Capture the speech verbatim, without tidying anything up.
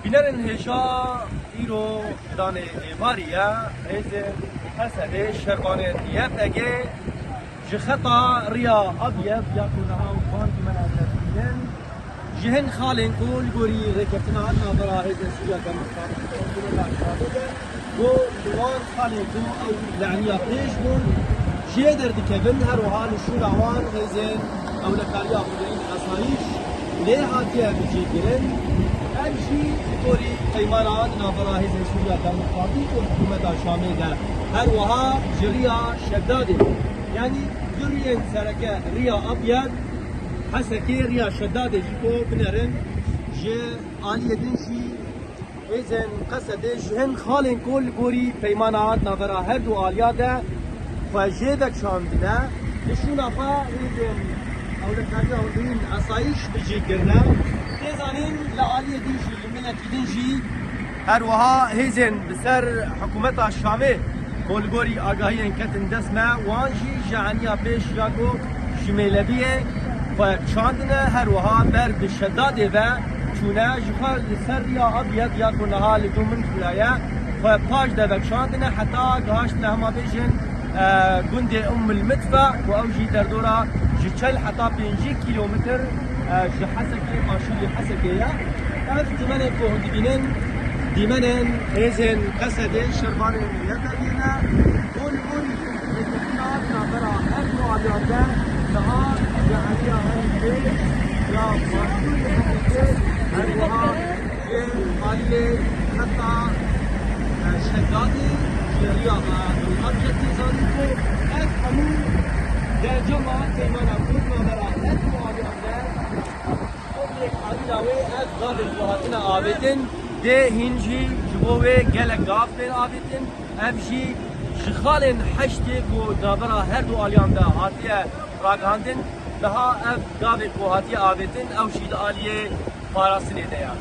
Bînerên hêja, îro danê êvarî ye. Hêzên Qesedê, şervanên Y P G ji xeta Riya Abyed ya ku niha wan dîmena derdikevin, ji hin xalên ku li gorî rêkeftina navbera Hêzên Sûriya Demokratîk û Hikûmeta Şamê de, ku li wan xalên ku ew laniya pêş bûn, jê derdikevin, her wiha li şûna wan hêzên ewlekariya xwediyên asayîş lê hatiye bicîkirin. Ev jî li gorî peymana di navbera Hêzên Sûriya Demokratîk û Hikûmeta Şamê de, her wiha ji Riya Şedadê, yanî du riyên sereke, Riya Abyed, Hesekê, Riya Şedadê jî ku binerin, ji aliyê din jî hêzên Qesedê ji hin xalên ku li gorî peymana di navbera her du aliya de xwe jê vekişandine, li şûna xwe hêzên ewlekariya hûriyên asayîş bicî kirine. Tê zanîn li aliyê din jî, li milekî din jî her wiha hêzên bi ser hikûmeta Şamê ku li gorî agahiyên ketin dest me, wan jî ji aniya pêş ya ku ji Mêlebiyê xwe kişandine, her wiha ber bi Şedadê ve çûne, ji xwe li ser Riya Abyed ya ku niha li dû min xuya ye, xwe paş de vekişandine heta gihiştine, hema bêjin, e, gundê Umm el Mitfa, ku ew jî derdora ji çel heta pêncî kîlometr, e, ji Hesekê, başûrê Hesekê ye. Ev dîmenên ku hûn dibînin, dîmenên hêzên Qesedê, şervanên Y P G ne. Hûn, hûn rêkeftina navbera her du aliyan de niha ji heriya herî pêş ya başûrê Hesekê, her wiha ji aliyê xeta, e, Şedadê, ji riya, e, Abyedê, zanîn ku ev hemû dercama peymana ku navbera her du aliyan de, ev yekharîna wê, ev gavên ku hatine avêtin, dê hîn jî ji bo wê gelek gav tên avêtin. Ev jî ji xalên heştê ku navbera her du aliyan de hatiye ragihandin, niha ev gavê ku hatiye avêtin, ew jî di aliyê parastinê de ye.